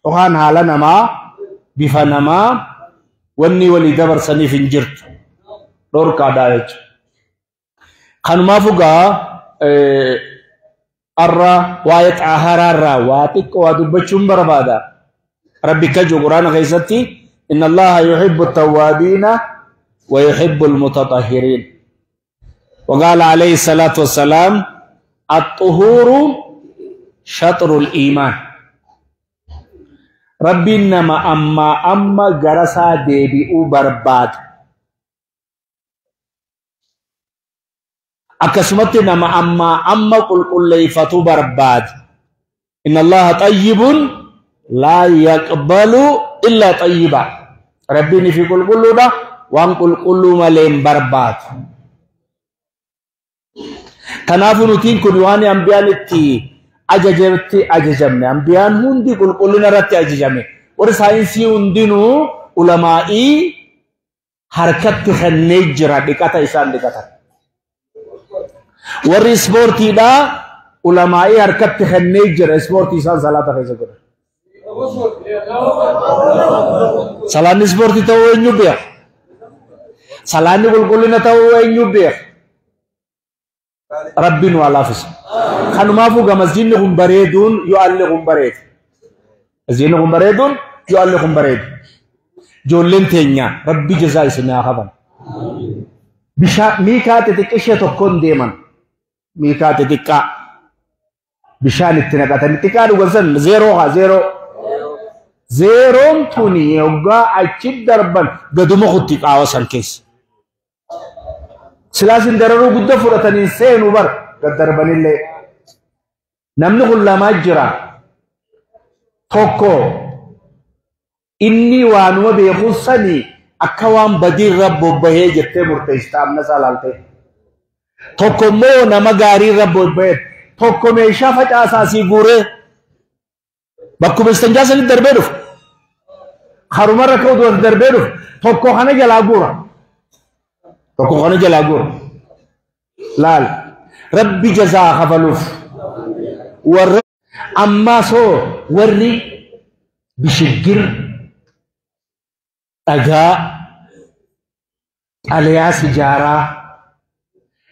yookaan haala namaa bifa namaa wanni walii dabarsaniif hin jirtu. Dhorkaadhaa jechuudha. Kanumaaf egaa arra waa'ee xaaharaarraa waa xiqqoo waa dubbachuun barbaada. Rabbi kaju Quraana keessatti inna Allaha yuhibbu tawwaabiina wa yuhibbu almutatahhiriin. وقال عليه الصلاة والسلام الطهور شطر الإيمان. ربي إنما أما أما جرسا ديبئو برباد. أكسمت نما أما أما قل قل ليفتو برباد. إن الله طيب لا يقبل إلا طيبا. ربي في قل قل ده وان قل قل ملين برباد. Kanaafuu nutiin kun waan ambiyaan itti ajajametti ajajamne. Ambiyaan hundi qulqullina irratti ajajame. Warri saayinsii hundinuu ulamaa'ii harkatti kennee jira dhiqata isaan dhiqatan. Warri ispoortiidhaa ulamaa'ii harkatti kennee jira ispoortii isaan salaata keessa godhan. Salaanni ispoortii ta'uu eenyu beeka? Salaanni qulqullina ta'uu eenyu beeka? Rabbiin waa laafisa. Kanumaafuu gaa masjidni kun bareeduun yoo alli kun bareedu. Masjidni kun bareeduun yoo alli kun bareedu. Ijoolleen teenya rabbi jazaa isin haa qaban. Bishaan miikaa xixiqqishee tokkoon deeman. Miikaa xixiqqaa bishaan itti naqatanii xiqqaa dhugan san zeeroo haa zeeroo. Zeeroon tuni yoggaa achi darban gaduma kutti qaawa san keessa. Silaasin dararuu guddaa fudhatanii seenuu bar gad darbanillee. Namni kun lamaa jira. Tokko inni waanuma beekuu sanii akka waan badiirra bobbahee jettee murteessita amna isaa laaltee. Tokko immoo nama gaariirra bobbahee tokko meeshaa facaasaa sii guuree bakkuma istanjaa sanitti darbee dhufu. Harumarra ka'u duratti darbee dhufu. Tokko kana jalaa guura. Tokko kana jalaa guura. Laal rabbi jazaa kafaluuf warra ammaa soo warri bishiggir dhagaa xalayaa sijaaraa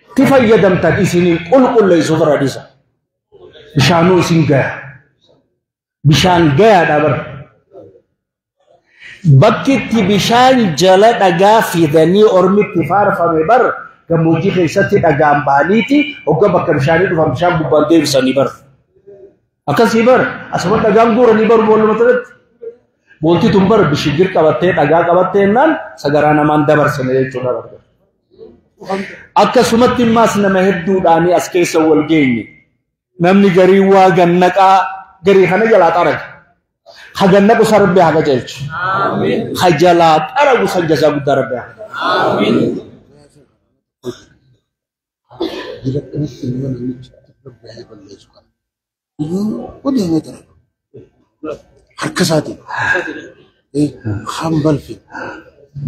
itti fayyadamtan isiniin qulqulleessuuf irra dhisa. Bishaanuu isin gaya. Bishaan gayaadha bara. Bakki itti bishaan jala dhagaa fidanii ormitti faarfame bar gammoojjii keessatti dhagaan bahaniiti hogga bakka bishaanii dhufan bishaan gubbaan deebisanii bar. Akkasii bar asuma dhagaan guuranii bar boolluma irratti. Boolti tun bar bishigir qabattee dhagaa qabattee jennaan sagaraa namaan dabarsine jechuudha bar. Akkasumatti immaas nama hedduudhaanii as keessa wal geenye. Namni garii waa gannaqaa garii kana jalaa xaraga. Ha gannaqu san rabbi haa qajeelchu. Ha jalaa xaragu san jazaa guddaa rabbi haa qajeelchu. Harka isaatiin hambalfi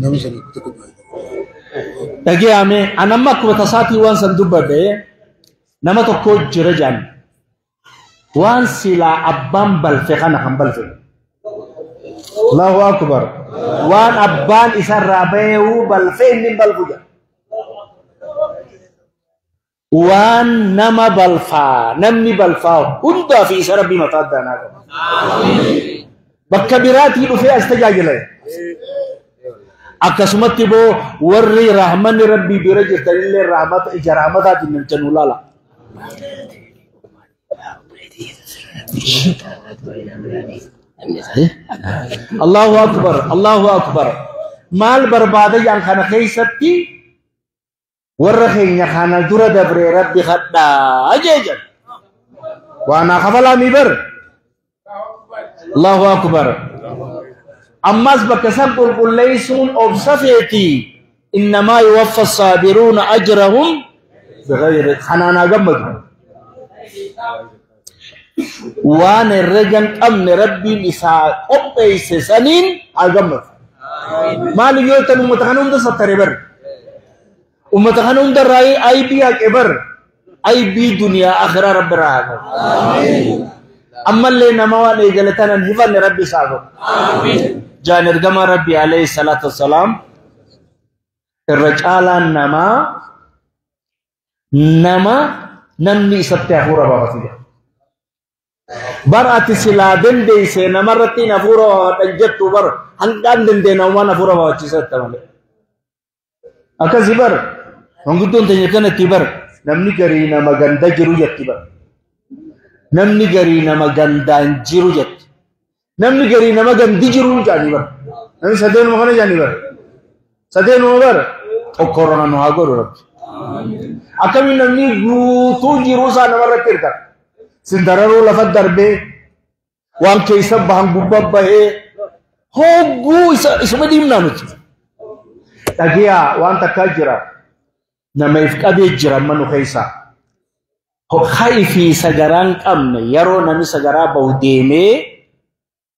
nama sanii tokko Dhaga'ame anamma akkuma tasaatii waan san dubbadhe nama tokko jira jedhan waan silaa abbaan balfe kana kan balfe. Allahu akbar. Waan abbaan isarraa bahee balfe inni balfu jedha. Waan nama balfaa namni balfaa hundaa fi isa rabbi mataa addaanaa qaba. Bakka biraatii dhufee as tajaajila. Akkasumatti boo warri rahmanni rabbii bira jirtanillee rahmata ija rahmataatiin namicha nu laala. Allahu akbar Allahu akbar. Maal barbaada jaan kana keessatti warra keenya kana dura dabree rabbi kadhaa jeejan. Waan kafalaamii bar. Allahu akbar. Ammas bakka san qulqulleessuun obsa feeti. Innamaa yuwaffa saabiruuna ajrahum bighayri kanaanaa gammadu. Waan herregan qabne Rabbiin isaa qopheesse saniin haa gammadu. Maali yoo ta'an uummata kana hunda sattare bar. Uummata kana hunda irraa aybii haqe bar. Aybii duniyaa akhiraa Rabbi irraa haa qabu. Ammallee nama waan eegale tanan hifanne Rabbi isaa godhu. Jaan ergama Rabbi alayhi salaatu wassalaam irra caalaan namaa nama namni isatti hafuura baafatu jira. Bar ati silaa dandeeyse namarratti hafuura baafadhan jettu bar hanqaan dandeenya waan hafuura baafachiisatti malee. Akkasii bar manguddoon teenya kanatti bar namni garii nama ganda jiru jetti bar. Namni garii nama gandaan jiru jetti. Namni garii nama gandi jiru jaanii bar. Namni sadeenuma kana jaanii bar. Sadeenuma bar tokkorra nu haa godhu Rabbi. Akkamiin namni guutuu jiruu isaa namarratti hirkata. Sindararuu lafa darbee waan keessa bahan gubbaa bahee hogguu isuma dhiibnaa nuti. Dhagiyaa waan takkaa jira. Nama if qabee jira amma nu keessaa. Ha'i fi sagaraan qabne yeroo namni sagaraa bahu deemee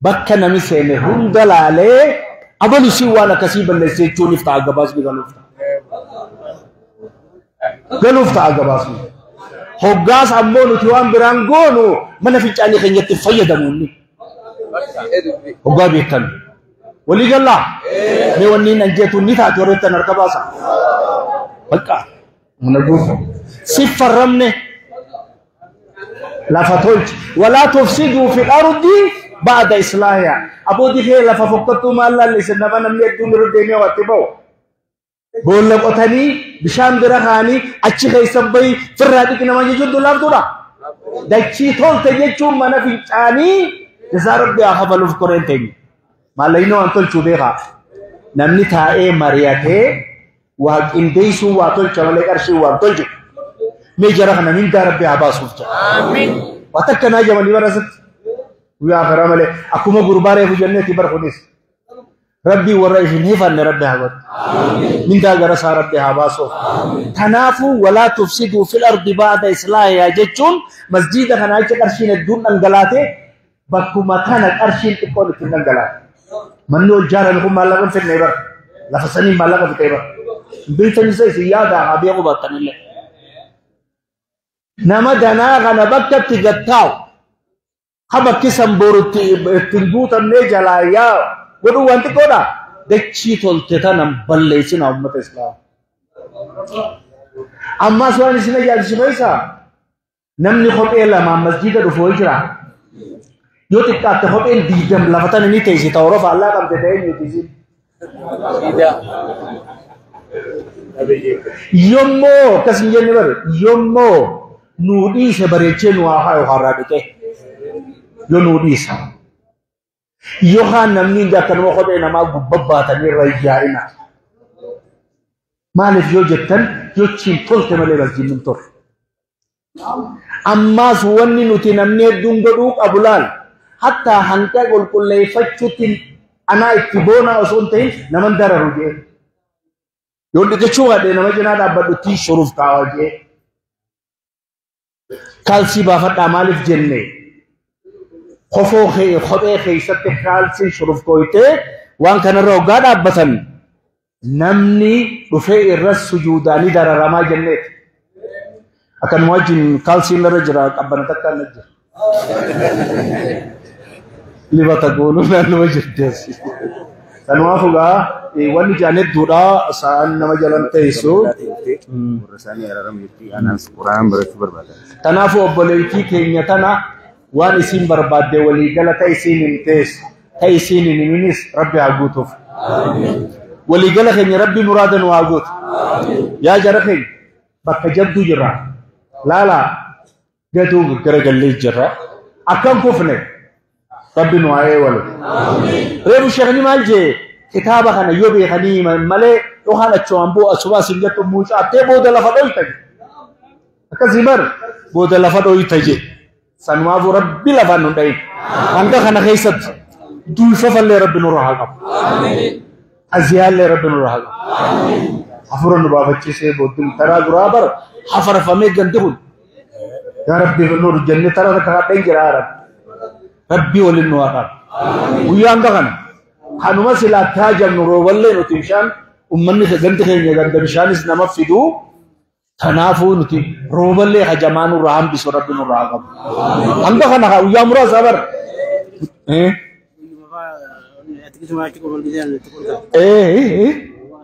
bakka namni seene hunda laalee abalu si waan akkasii balleessee jechuun ta'a gabaasni galuuf ta'a. Galuuf ta'a gabaasni. Hoggaas ammoo nuti waan biraan goonu mana fincaanii keenyatti fayyadamu inni. Hoggaa beektan. Walii gallaa? Mee wanni nan jeetu ni taate warra ittiin harka baasa. Bakka mana guutu. Si farramne lafa tolchi. Walaa tufsiduu fil ardi ba'da islaahihaa. Aboodii kee lafa fokkattuu maal laallisan nama namni hedduun irra deemee waatti ba'u. Boolla qotanii bishaan bira kaanii achi keessa bahi firraa dhiqi nama jechuun laaftuudha. Dachii tolte jechuun mana fincaanii jasaa Rabbi haa kafaluuf koreen teenya. Maallaqni waan tolchuu beekaa. Namni taa'ee mari'atee waa qindeessuu waa tolcha malee qarshii waan tolchu. Mee jara kana mindaa Rabbi haa baasuuf jira. Waa takka naa jamanii bara asitti. Guyyaa karaa malee akkuma gurbaa reefu jenneeti bara kunis. Rabbi warra isin hifanne Rabbi haa godhu. Mindaa gara isaa Rabbi haa baasuuf. Kanaafuu walaa tufsiduu fil ardi ba'da islaahihaa jechuun masjiida kana achi qarshiin hedduun dhangalaatee bakkuma kana qarshiin xiqqoon ittiin dhangalaate. Manni ol ijaarame kun maallaqa hin fidne bara. Lafa saniin maallaqa fixee bara. Beektan isa isin yaada haa beeku baattanillee. Nama danaa kana bakka itti gattaa'u ha bakki san boru ittiin guutamnee jalaa yaa'u godhuu waan xiqqoodha. Dachii tolte tanan balleessina uummata Islaamaa. Ammas waan isin ajaa'ibsiisu keessaa namni kophee lamaan masjiida dhufu wayii jira. Yoo xiqqaatte kopheen 20 lafa tana ni teessi ta'u rofa allaa qabde ta'ee nuti isin. Yommoo akkas hin jenne bare yommoo nuu dhiise bareechee nu haa haayu har'aa dhiqee yoo nuu dhiisa. Yookaan namni hundi akkanuma kophee namaa gubbaa baatanii irra yaa'ina. Maaliif yoo jettan yochiin tolte malee masjiidni hin tolle. Ammaas wanni nuti namni hedduun godhuu qabu laal. Hattaa hanqa qulqulleeffachuutti anaa itti boonaa osoo hin ta'in naman dararu jee. Yoo dhiqachuu baadhee nama cinaa dhaabbadhu shuruuf kaawaa jee. Kaalsii baafadhaa maaliif jenne? Kofoo kophee keessatti kaalsii shuruuf kooyitee waan kanarra hoggaa dhaabbatan namni dhufee irra sujuudaanii dararamaa jenneeti. Akkanuma wajjin kaalsiin irra jira qabbana takka na jira. Libata goonuu naannoo jirti as. Kanumaaf egaa wanni jaan hedduudha sa'aan nama jalan teessu. Kanaafuu obboleettii keenya tana waan isiin barbaadde waliigala ta isiin hin teessu ta isiin hin himinis Rabbi haa guutuuf. Waliigala keenya Rabbi muraada nu haa guutu. Yaa jara keenya bakka jabduu jirra. Laalaa gaduu garagallee jirra. Akkan kufne Rabbi nu haa eewalu. Reefu sheekni maal jee kitaaba kana yoo beekanii himan malee yookaan achumaan boo asumaa siin jettu muucaattee booda lafa dhoyta je. Akkasii bar booda lafa dhoyta je. Sanumaafuu Rabbi lafaan nu dhayin. Hanga kana keessatti duulfafallee Rabbi nurra haa qabu. Aziyaallee Rabbi nurra haa qabu. Hafuura nu baafachiisee booddee taraa duraa bara hafarfamee gandi kun. Yaa Rabbi nuur jennee tara takka kadheen jira yaa Rabbi. Rabbi waliin nu haa qabu. Guyyaan kana kanuma silaatti haajamnu rooballee nuti bishaan ummanni ganti keenya ganda bishaanis nama fiduu kanaafuu nuti rooballee hajamaa nurraa hambisu Rabbi nurraa haa qabu. Hanga kana guyyaa muraasa bara.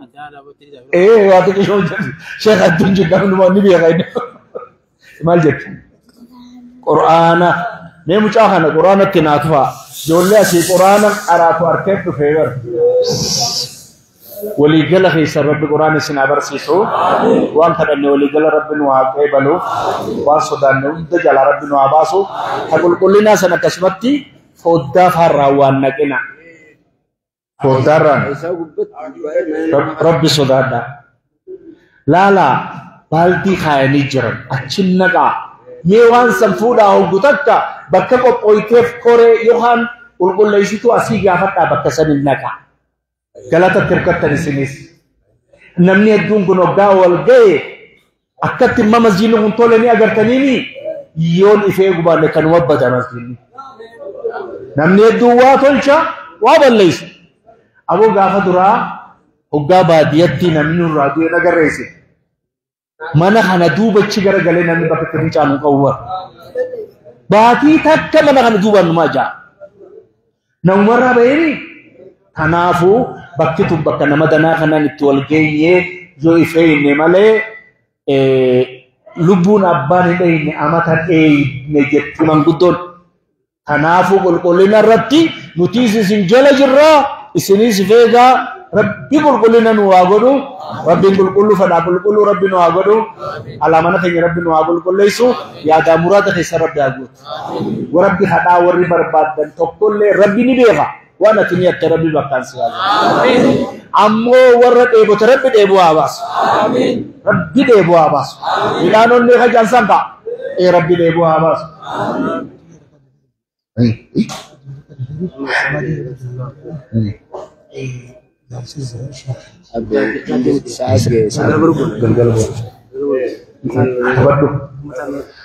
Waa xiqqishoo sheekh adduun jedhamu ni beeka inni. Maal jetti? Qur'aana mee mucaa kana qur'aanatti naa tufaa. Ijoollee asii qur'aana qaraatu harkee dhufee bara. Waliigala keessa Rabbi qur'aana isin haa barsiisu. Waan kadhanne waliigala Rabbi nu haa qeebalu. Waan sodaanne hunda jalaa Rabbi nu haa baasu. Ta qulqullinaa sana akkasumatti foddaa faarraa waan naqina. Foddaarraan Rabbi sodaadha. Laalaa baaldii kaayanii jiran achi naqaa. Mee waan san fuudhaa hoggu takka bakka qophooyteef koree yookaan qulqulleessituu asii gaafadhaa bakka san hin naqaa. Galata hirkattan isinis. Namni hedduun kun hoggaa wal ga'e akkatti imma masjiidni kun tole ni agartaniini yoon ifee gubaanne kanuma bada masjiidni. Namni hedduun waa tolcha waa balleessa. Aboo gaafa duraa hoggaa baadiyyatti namni nurraa du'e nagarreesse. Mana kana duubachi garagalee namni bakka itti fincaanu qabu bara. Baatii takka mana kana duubaan numaa ja'a. Namumarraa bahee kanaafuu bakki tun bakka nama danaa kanaan itti wal geenyee yoo ifee hinne malee lubbuun abbaan hin dheeyne amata dheeyne jetti manguddoon. Kanaafuu qulqullina irratti nutis isin jala jirraa isinis feegaa Rabbi qulqullina nu haa godhu. Rabbiin qulqulluu fedhaa qulqulluu Rabbi nu haa godhu. Alaamana keenya Rabbi nu haa qulqulleessu. Yaadaa muraada keessa Rabbi haa guutu. Rabbi hadhaa warri barbaadan tokkollee Rabbi ni beeka. Waan ati ni akka Rabbi bakkaan si haa godhu. Ammoo warra dheebote Rabbi dheebuu haa baasu. Rabbi dheebuu haa baasu. Midhaan onnee kajaan san ta'a. Ee Rabbi dheebuu haa baasu.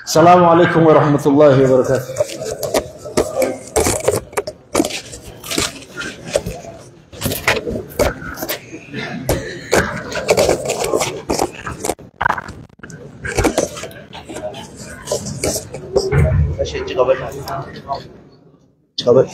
السلام عليكم ورحمة الله وبركاته. Coba.